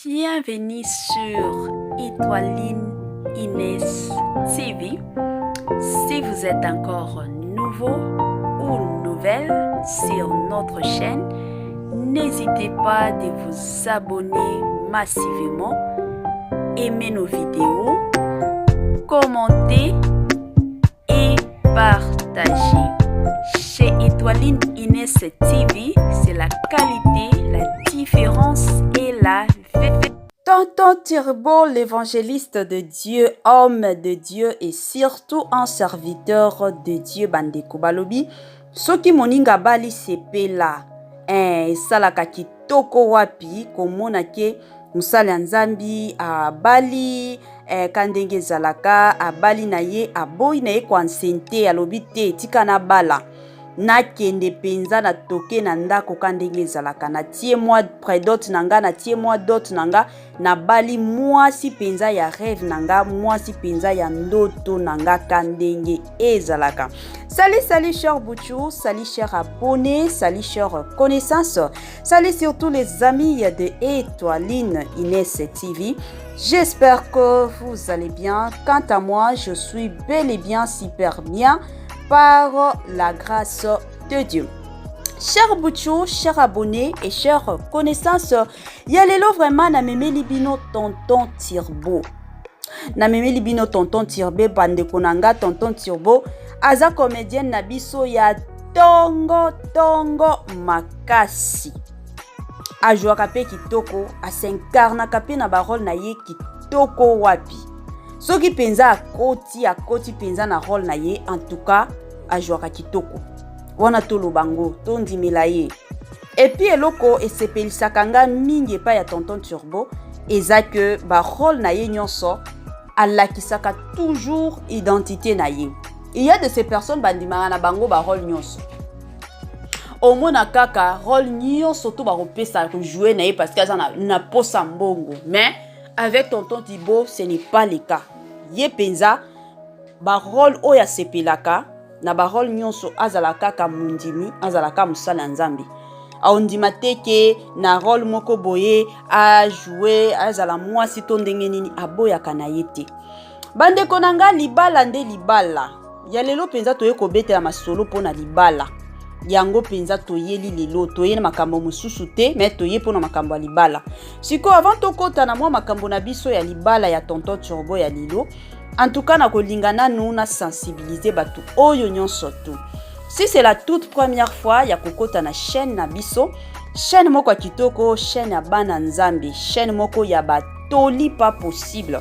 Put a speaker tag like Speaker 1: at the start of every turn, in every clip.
Speaker 1: Bienvenue sur Étoiline Inès TV. Si vous êtes encore nouveau ou nouvelle sur notre chaîne, n'hésitez pas de vous abonner massivement, aimer nos vidéos, commenter et partager. Chez Étoiline Inès TV, c'est la qualité, la différence et la vérité. Tonton Turbo, l'évangéliste de Dieu, homme de Dieu et surtout un serviteur de Dieu bandeko balobi soki moninga abali sepela eh, esalaka kitoko wapi komona ke mosali ya nzambi abali eh, ka ndenge ezalaka abali na ye aboyi na ye koansente alobi te tika nabala nakende mpenza na toke na ndako ka ndenge ezalaka natie mwa predot na nga natie mwa dot na nga nabali mwasi mpenza ya rêve na nga mwasi mpenza ya ndoto na nga ka ndenge ezalaka. Salut, salut cher Bouchou, salut cher abonné, salut cher connaissance, salut surtout les amis de Étoiline Inès TV. J'espère que vous allez bien. Quant à moi, je suis bel et bien super bien par la grâce de Dieu. Cher Bouchou, cher abonné et chère connaissance, ya lelo vraiment namemeli bino tonton Turbo. Namemeli bino tonton Turbo bandeko na nga. Tonton Turbo aza comédienne na biso ya tongo tongo makasi, ajwaka mpe kitoko, as'incarnaka mpe na barole na ye kitoko wapi. Soki mpenza akoti, akoti mpenza na role na ye, en tout cas ajwaka kitoko wana, toloba ngo, tondimela ye. Et puis eloko esepelisaka nga mingi epai ya tonton Turbo eza ke barole na ye nyonso alakisaka toujours identité na ye. Il y a de ces personnes bandimaka na bango barole nyonso, omona kaka role nyonso to bakopesa kojouer na ye parce que aza na posa mbongo. Mais avec tonton Turbo, ce n'est pas le cas. Ye mpenza barole oyo asepelaka na barole nyonso, azala kaka mondimi, azala kaka mosala ya Nzambe. Aondima te ke na role moko boye ajoue azala mwasi to ndenge nini, aboyaka na ye te. Bandeko na nga, libala nde libala ya lelo mpenza toye kobetela masolo mpona libala yango mpenza. Toyeli lelo, toye na makambo mosusu te, me toye mpona makambo ya libala. Sikoyo, avant tokɔta na mwa makambo na biso ya libala ya tonton Turbo ya lelo, en tout cas nakolinga nanu na sensibiliser bato oyo nyonso tu. Si c'est la toute première fois ya kokɔta na chaîne na biso, chaîne moko ya kitoko, chaîne ya bana Nzambe, chaîne moko ya batoli pas possible,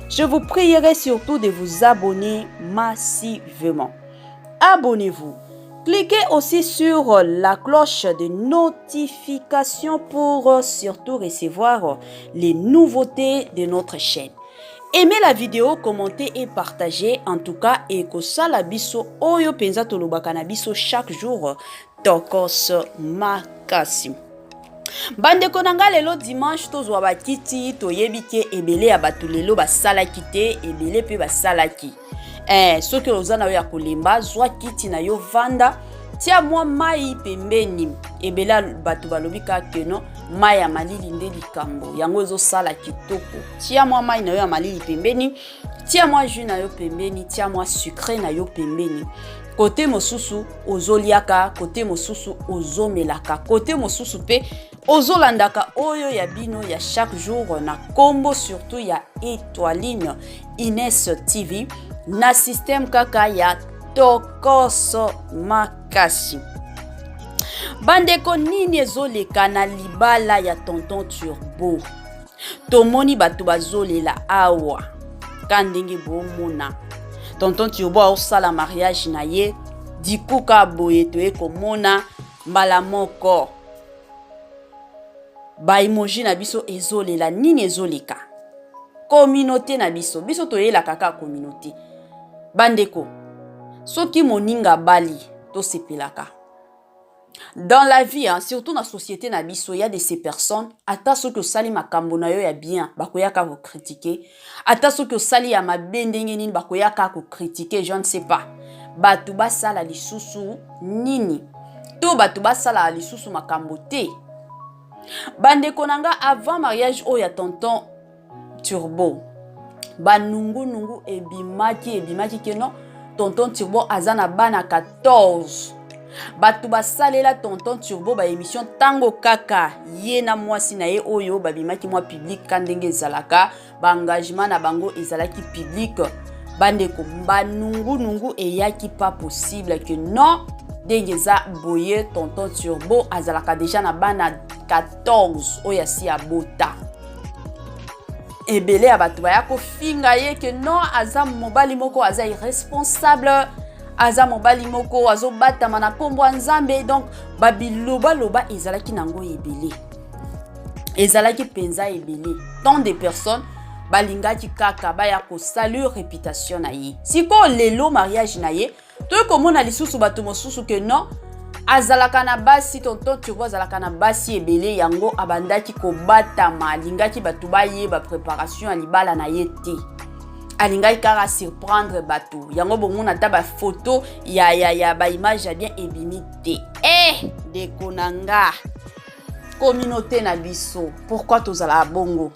Speaker 1: je vous prierai surtout de vous abonner massivement. Abonnez-vous. Cliquez aussi sur la cloche de notification pour surtout recevoir les nouveautés de notre chaîne. Aimez la vidéo, commentez et partagez. En tout cas, ekosala biso oyo penza tolobaka na biso chaque jour, tokos makasi. Bandeko na nga, lelo dimanche, tozwa bakiti. Toyebi ke ebele ya bato lelo basalaki te, ebele mpe basalaki. Soki oza na yo ya kolemba, zwa kiti na yo, vanda, tia mwa mai pembeni. Ebele ya bato balobi kaka keno mai ya malili nde likambo yango ezosala kitoko. Tia mwa mai na yo ya malili pembeni, tia mwa jus na yo pembeni, tia mwa sucre na yo pembeni. Kote mosusu ozoliaka, kote mosusu ozomelaka, kote mosusu mpe ozolandaka oyo ya bino ya chaque jour na nkombo surtout ya Étoiline Ines TV na système kaka ya tokoso makasi. Bandeko, nini ezoleka na libala ya tonton Turbo? Tomoni bato bazolela awa ka ndenge bomona tonton Turbo aosala mariage na ye dikuka boye. Toye komona mbala moko baemoji na biso ezolela. Nini ezoleka? Communauté na biso, biso toyelaka kaka communauté. Bandeko, soki moninga abali, tosepelaka. Dans la vie, hein, surtout na société na biso, ya de ces personnes, ata soki osali makambo na yo ya bien, bakoyaka kocritiquer. Ata soki osali ya mabe ndenge nini, bakoyaka kocritiquer. Je ne sais pas bato basala lisusu nini to bato basala lisusu makambo te. Bandeko na nga, avant mariage oyo ya Tonton Turbo, banungunungu ebimaki ebimaki ke non, Tonton Turbo aza na bana 14. Bato basalela Tonton Turbo baémission ntango kaka ye na mwasi na ye oyo babimaki mwa public, ka ndenge ezalaka, baengagement na bango ezalaki public. Bandeko, banungunungu eyaki pas possible que non, ndenge eza boye, Tonton Turbo azalaka deja na bana 14 oyo asi abota. Ebele ya bato baya kofinga ye ke non, aza mobali moko aza irresponsable, aza mobali moko azobatama na nkombo ya Nzambe. Donc babilobaloba ezalaki nango ebele, ezalaki mpenza ebele. Tant de personnes balingaki kaka baya kosalir réputation na ye. Sikoyo lelo mariage na ye, toyei komona lisusu bato mosusu ke non, azalaka na basi, Tonton Turbo azalaka na basi ebele, yango abandaki kobatama, alingaki bato bayeba préparation ya libala na ye te, alingaki kaka surprendre bato. Yango bomona ata bafoto ya baimage ya bien ebimi te. E ndeko na nga, communauté na biso, pourquoi tozalaka bongo?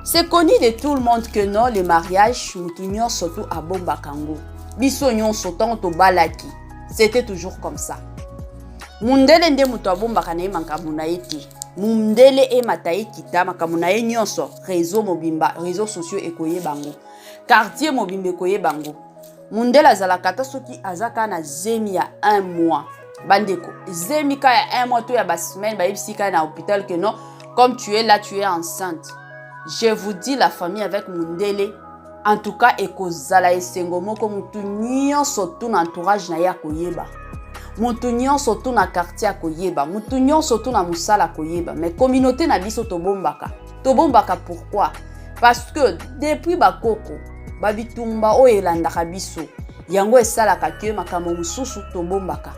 Speaker 1: C'est connu de tout le monde que non, le mariage, mutu nyonso tu abombaka yango. Biso nyonso ntango tobalaki, c'était toujours comme ça. Mundele nde moto abombaka na ye makambo na ye te. Mundele emata ekita, makambo na ye nyonso, réseau mobimba, réseaux sociaux ekoyeba yango, quartier mobimba ekoyeba yango. Mundele azalaka, ata soki aza kaka na zemi ya un mois, bandeko, zemi ka ya un mois to ya basemaine, bayebisi kaka na hôpital que non, comme tu es là, tu es enceinte, je vous dis, la famille, avec mundele en tout cas ekozala esengo moko. Mutu nyonso tu na entourage na ye akoyeba, mutu nyonso tu na quartier akoyeba, mutu nyonso tu na mosala akoyeba. Mais communauté na biso, tobombaka, tobombaka. Pourquoi? Parce que depuis bakoko, babitumba oyo elandaka biso, yango esalaka ke makambo mosusu tobombaka.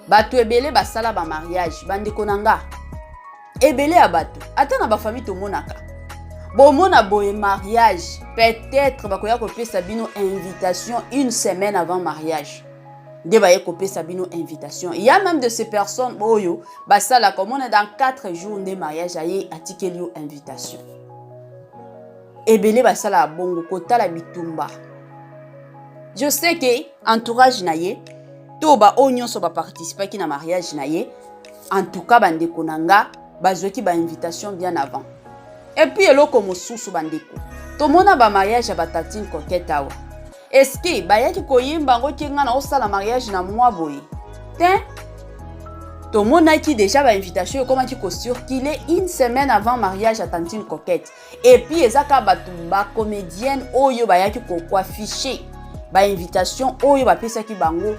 Speaker 1: Bato ebele basala bamariage, bandeko na nga, ebele ya bato, ata na bafamille tomonaka, bomona boye mariage, peut-être bakoya kopesa bino invitation une semaine avant mariage nde baye kopesa bino invitation. Il y a même de ces personnes oyo basalaka, omona dans 4 jours nde mariage, aye atikeli yo invitation. Ebele basalaka bongo kotala bitumba. Je sais ke entourage na ye to baoyo nyonso baparticipaki na mariage na ye, en tout cas bandeko na nga, bazwaki bainvitation bien avant. Et puis eloko mosusu, bandeko, tomona bamariage ya batantine Coquette awa. Eske bayaki koyemba yango ke nga na osala mariage na mwa boye te? Tomonaki déjà bainvitation ekomaki kocirculer une semaine avant mariage ya tantine Coquette. Et puis eza kaka bato bacomédienne oyo bayaki koafficher bainvitation oyo bapesaki bango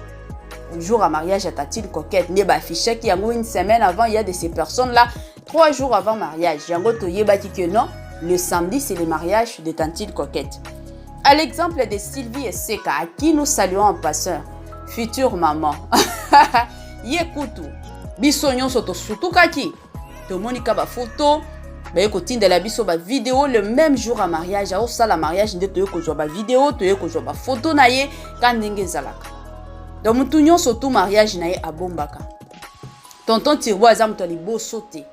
Speaker 1: jour ya mariage ya tantine Coquette nde baaffichaki yango une semaine avant. Il y a de ces personnes là, 3 jours avant mariage, yango toyebaki que non, le samedi, c'est le mariage de tantine Coquette. À l'exemple de Sylvie Eseka, à qui nous saluons en passant, future maman, ye kutu biso nyonso tosutukaki, tomoni ka bafoto baye kotindela biso, bavideo, le même jour ya mariage, aosala mariage nde toye kozwa bavideo, toye kozwa bafoto na ye, ka ndenge ezalaka. Donc motu nyonso tu mariage na ye abombaka. Tonton Turbo aza moto ya liboso te,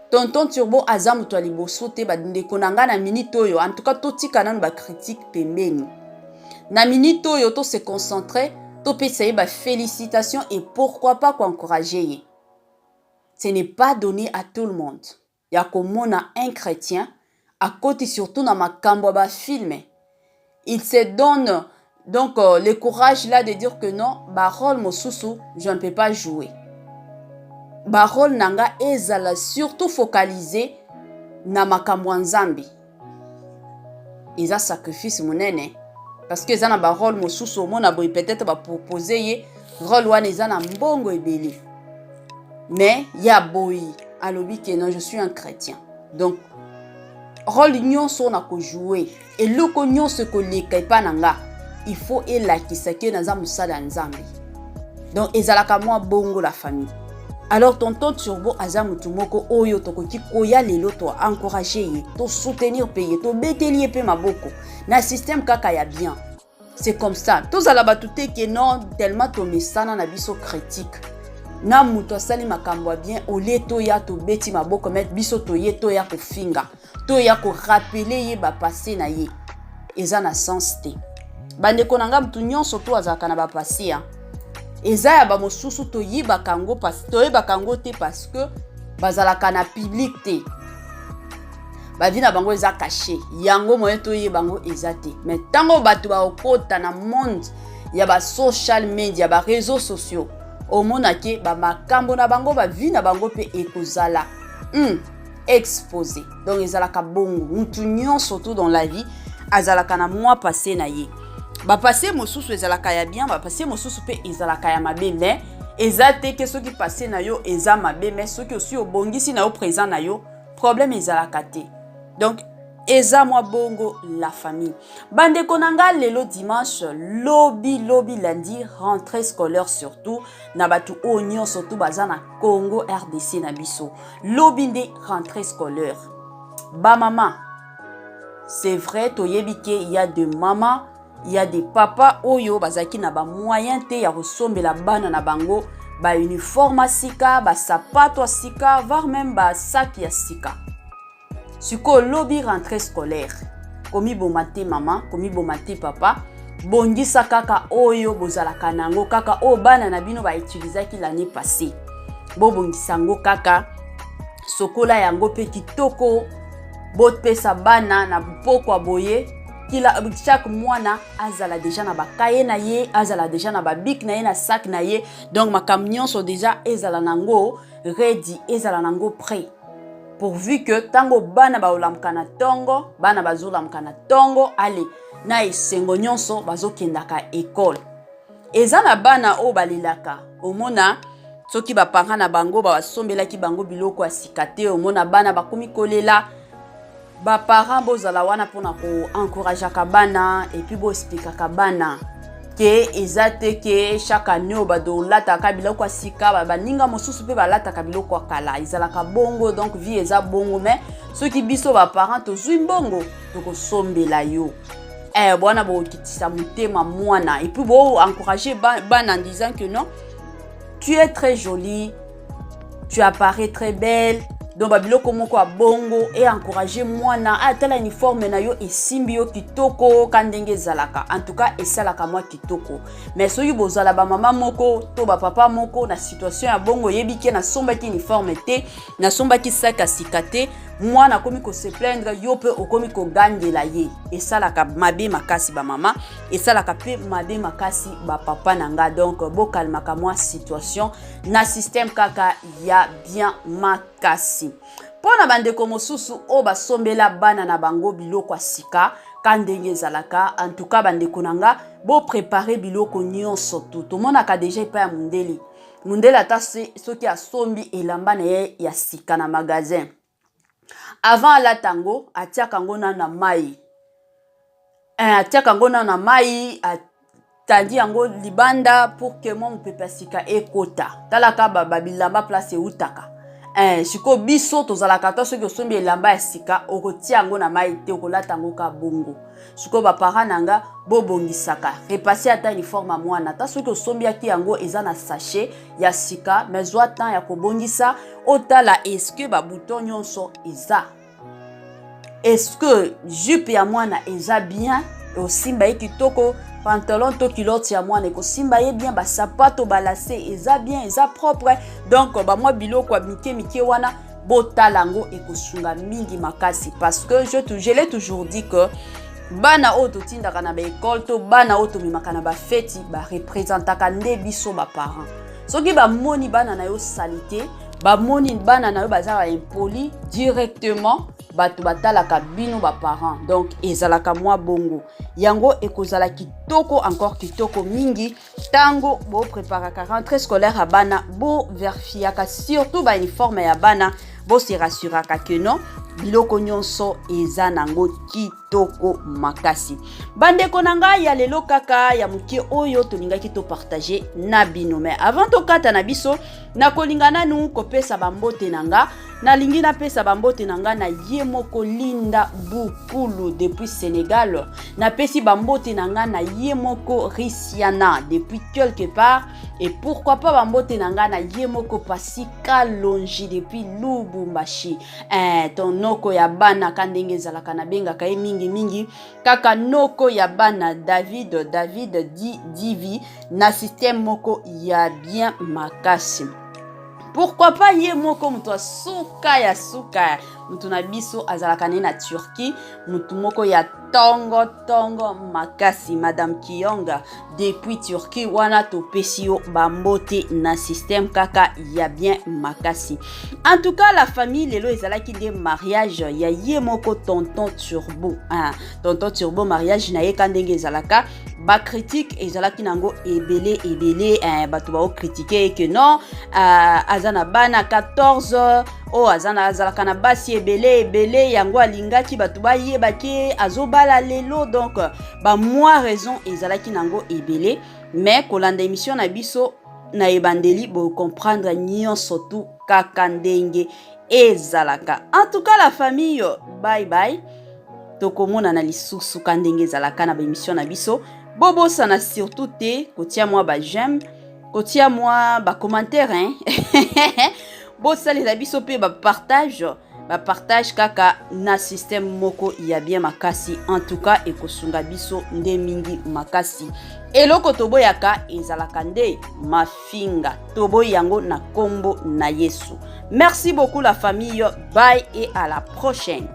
Speaker 1: Tonton Turbo aza moto ya liboso te. Bandeko na ngai, na minute oyo, en tout cas totika nanu bacritique pembeni. Na minute oyo, tose concentrer, topesa ye bafélicitation et pourquoi pas koencourager ye. Ce n'est pas donné à tout le monde ya komona un chrétien akoti surtout na makambo ya bafilme. Il se donne donc le courage là de dire que non, barole mosusu je ne peux pas jouer, barole na nga ezala surtout focalisé na makambo ya Nzambe. Eza sacrifice monene, parce que eza na barole mosusu omona boye, peut-être bapropose ye role wana, eza na mbongo ebele, mais ye aboyi, alobi ke non, je suis un chrétien, donc role nyonso na kojouer, eloko nyonso ekoleka epa na nga, il faut elakisa ke naza mosala ya Nzambe. Donc ezalaka mwa bongo, la famille. Alors Tonton Turbo aza motu moko oyo tokoki koya lelo toencourager ye, tosoutenir mpe ye, tobeteli ye mpe maboko na système kaka ya bien. C'est comme ça, tozala bato te ke non, tellement tomesana na biso critique. Na moto asali makambo ya bien, olie toya tobeti maboko, me biso toye toya kofinga, toya korappeler ye bapassé na ye, eza na sens te. Bandeko na ngai, motu nyonso to azalaka na bapassé ya eza ya bamosusu, toyebaka yango, toyebaka yango te parce que bazalaka na public te, bavie na bango eza caché, yango moyen toyeba yango eza te. Mais ntango bato bakokota na monde ya basocial media, baréseaux sociaux, omonake bamakambo na bango, bavie na bango mpe ekozala exposé. Donc ezalaka bongo, mutu nyonso tout dans la vie azalaka na mwa passé na ye. Bapassé mosusu ezalaka ya bien, bapassé mosusu mpe ezalaka ya mabe. Mais eza te ke soki passé na yo eza mabe, mais soki osi obongisi na yo présent na yo, problème ezalaka te. Donc eza mwa bongo, la famille. Bandeko na nga, lelo dimanche, lobi lobi lundi, rentrée scolaire, surtout na bato oyo nyonso to baza na Congo RDC na biso. Lobi nde rentrée scolaire. Bamama, c'est vrai, toyebi ke ya de mama, ya de papa oyo bazalaki na bamoyen te ya kosombela bana na bango bauniforme ya sika, basapato ya sika, voire même basaki ya sika. Sikoyo lobi rentrée scolaire, komiboma te mama, komiboma te papa. Bongisa kaka oyo bozalaka nango, kaka oyo bana na bino bautilisaki l'année passée, bobongisa yango kaka, sokola yango mpe kitoko, bopesa bana na pokwa boye. Kila chaque mwana azala déjà na bacahier na ye, azala déjà na babic na ye, na sac na ye. Donc makambo nyonso déjà ezala nango ready, ezala nango prêt, pourvu que ntango bana baolamuka na ntongo, bana bazolamuka na ntongo ale na esengo nyonso, bazokendaka ekole. Eza na bana oyo balelaka, omona soki baparent na bango basombelaki bango biloko ya sika te, omona bana bakomi kolela. Baparent, bozala wana mpona koencourageaka bana et puis boexpliquaka bana ke eza te ke chaque année oyo badolataka biloko ya sika, baninga mosusu mpe balataka biloko ya kala, ezalaka bongo. Donc vie eza bongo, mais soki biso baparent tozwi mbongo, tokosombela yo. Bwana, bokitisa motema mwana et puis boencourage bana en disant que non, tu es très jolie, tu apparais très belle. Donc babiloko moko ya bongo e encourage mwana: atala uniforme na yo, esimbi yo kitoko, ka ndenge ezalaka. En tout cas esalaka mwa kitoko. Mais soki bozala bamama moko to bapapa moko na situation ya bongo, oyebi ke nasombaki uniforme te, nasombaki sac ya sika te, mwana akomi kose plaindre, yo mpe okomi kogangela ye, esalaka mabe makasi bamama, esalaka mpe mabe makasi bapapa na nga. Donc bokalmaka mwa situation na système kaka ya bien makasi. Mpo na bandeko mosusu oyo basombela bana na bango biloko ya sika ka ndenge ezalaka, en tout cas bandeko na nga, boprépare biloko nyonso. Tu tomonaka déjà epai ya mondele. Mondele, ata soki asombi elamba na ye ya sika na magasin, avant alata yango, atiaka yango nano na mai, atiaka yango nano na mai, atandi yango libanda pour que mwa mopepe ya sika ekota. Talaka babilamba place eutaka. Sikoyo biso tozalaka, ata soki osombi elamba ya sika, okotia yango na mai te, okolata yango ka bongo. Sikoyo baparent na nga, bobongisaka, repasse ata uniforme ya mwana. Ata soki osombiaki yango eza na sachet ya sika, mais zwa temps ya kobongisa, otala est-ce babouton nyonso eza, est-ce que jupe ya mwana eza bien, osimba ye kitoko, pantalon to culotte ya mwana ekosimba ye bien, basapato balacets eza bien, eza propre. Donc bamwa biloko ya mike mike wana, botala yango, ekosunga mingi makasi. Parce que je l'ai toujours dit que bana oyo totindaka na baekole to bana oyo tomemaka na bafeti bareprésentaka nde biso baparent. Soki bamoni bana na yo saleté, bamoni bana na yo baza baimpoli, directement bato batalaka bino baparent. Donc ezalaka mwa bongo. Yango ekozala kitoko, encore kitoko mingi, ntango bopreparaka rentrée scolaire ya bana, bovérifiaka surtout bauniforme ya bana, bose rassuraka ke non, biloko nyonso eza nango kitoko makasi. Bandeko na ngai, ya lelo kaka ya moke oyo tolingaki topartage na bino. Mais avant tokata na biso, nakolinga nanu kopesa bambote na nga. Nalingi napesa bambote na ngai na ye moko Linda Bukulu depuis Sénégal. Napesi bambote na ngai na ye moko Risiana depuis quelque part. Et pourquoi pas bambote na ngai na ye moko Pasi Kalonji depuis Lubumbashi. Eh, ton noko ya bana ka ndenge ezalaka nabengaka ye mingi mingi kaka noko ya bana David David di Divi na système moko ya bien makasi. Pourquoi pas ye moko moto ya suka ya suka, moto na biso azalaka ne na Turquie, moto moko ya tongo tongo makasi, Madame Kiyonga depuis Turquie. Wana topesi yo bambote na système kaka ya bien makasi. En tout cas la famille, lelo ezalaki nde mariage ya ye moko tonton Turbo, hein. Tonton Turbo, mariage na ye ka ndenge ezalaka, bacritique ezalaki nango ebele ebele, eh, bato baokritike ke non, aza na bana 14 oyo aza na azalaka na basi ebele ebele, yango alingaki bato bayebaki azobala lelo. Donc bamwa raison ezalaki nango ebele, mais kolanda émission na biso na ebandeli, bocomprendre nyonso tu kaka ndenge ezalaka. En tout cas la famille, bye bye, tokomonana lisusu ka ndenge ezalaka na baémission na biso. Bobosana surtout te kotia mwa baj'aime, kotia mwa bacommentaire, hein? Bosalela biso mpe bapartage, bapartage kaka na système moko ya bien makasi. En tout cas ekosunga biso nde mingi makasi. Eloko toboyaka ezalaka nde mafinga, toboyi yango na nkombo na Yesu. Merci beaucoup la famille, bye et à la prochaine.